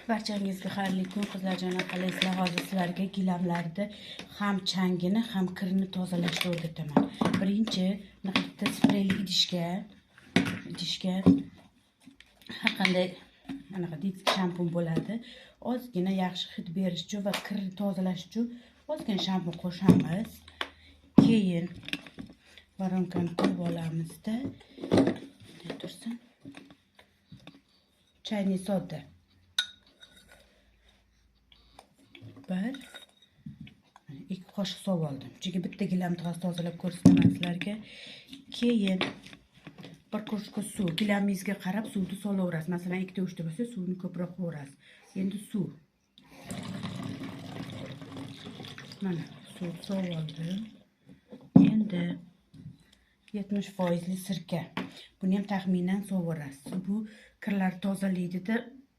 Barchangizga xayrli kun, qizlarjonim, qalaysizlar? Hozir sizlarga gilamlarni ham changini, ham kirini tozalashni o'rgataman. Birinchi bitta spreyli idishga har qanday anaqa детский shampun bo'ladi. Ozgina yaxshi hid berish uchun va kirni tozalash uchun ozgina shampun qo'shamiz. Keyin voronkani qilib olamizda. Bunday tursin. Chayni soda. 1 2 qoshiq solib oldim. Chunki bitta gilamni hozir tozalab ko'rsataman sizlarga. Keyin bir qoshiq suv, gilamingizga qarab suvni solaverasiz. Masalan, 2 ta 3 ta bo'lsa, suvni ko'proq qo'yasiz. Endi suv. Mana suv solib oldim. Endi 70% sirka. Buni ham taxminan solaverasiz. Bu kirlarni tozalaydi-da,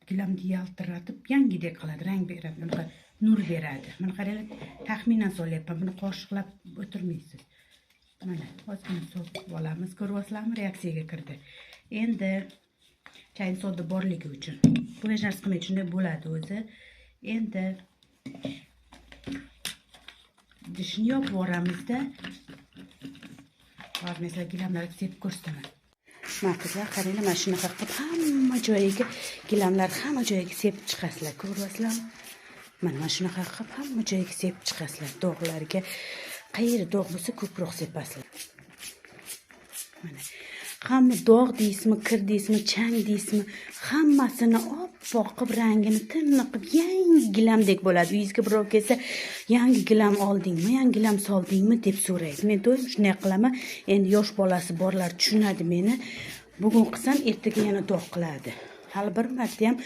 gilamni yaltiratib, yangidek qiladi, rang beradi, bunaqa nur beradi. Mana qaranglar, taxminan solyapman. Buni qoshiqlab o'tirmaysiz. Mana ozgina solib olamiz. Ko'ryapsizlarmi, reaksiyaga kirdi. Endi chayni soda borligi uchun. Bu hech narsa qilmaydi, shunday bo'ladi o'zi. Endi idishni yopib yuboramizda. Hozir men sizlarga gilamlarni sepib ko'rsataman. Mana qizlar, qaranglar, mana shunaqa qilib hamma joyiga gilamlar hamma joyiga sepib chiqasizlar. Ko'ryapsizlarmi? Mana shunaqa qilib hamma joyiga sepib chiqasizlar. Dog'larga qayerda dog' bo'lsa ko'proq sepasizlar. Mana hamma dog' deysizmi, kir deysizmi, chang deysizmi, hammasini oppoq qilib, rangini tiniq qilib, yangi gilamdek bo'ladi. Uyingizga birov kelsa, yangi gilam oldingmi, yangi gilam soldingmi deb so'raydi. Men doim shunday qilaman. Endi yosh bolasi borlar tushunadi meni. Bugun qilsam, ertaga yana dog' qiladi. Hali bir marta ham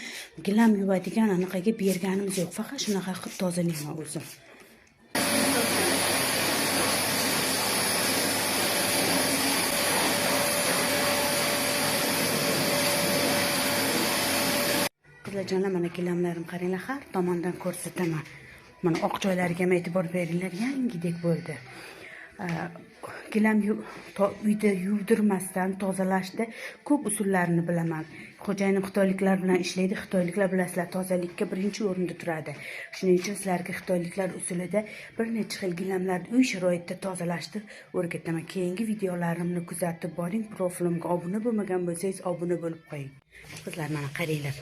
gilam yuvadigan anaqaga berganimiz yo'q. Faqat shunaqa qilib tozalayman o'zim. Qizlarjonlar, mana gilamlarim qaranglar, har tomondan ko'rsataman. Mana oq joylariga ham e'tibor beringlar, yangidek bo'ldi. Gilam uyda yuvdirmasdan tozalashda ko'p usullarini bilaman. Xo'jayinim xitoyliklar bilan ishlaydi. Xitoyliklar bilasizlar, tozalikka birinchi o'rinda turadi. Shuning uchun sizlarga xitoyliklar usulida bir necha xil gilamlarni uy sharoitida tozalashni o'rgataman. Keyingi videolarimni kuzatib boring. Profilimga obuna bo'lmagan bo'lsangiz, obuna bo'lib qo'ying. Qizlar, mana qaranglar.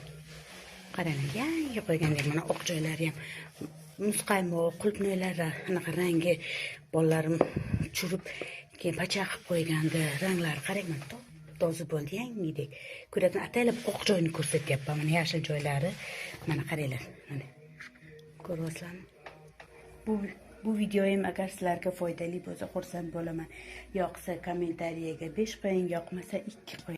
Qaranglar, yangi qo'ygandek mana oq joylari ham muzqaymoq, qulupnoylar anaqa rangi bolalarim tushirib, keyin pacha qilib qo'ygandi. Ranglari qarang, mana top-toza bo'ldi, yangidek. Ko'rayotgan ataylab oq joyini ko'rsatyapman, mana yashil joylari. Mana qaranglar, mana ko'ryapsizlarmi? Bu videoyim agar sizlarga foydali bo'lsa, xursand bo'laman. Yoqsa kommentariyaga 5 qo'ying, yoqmasa 2 qo'ying.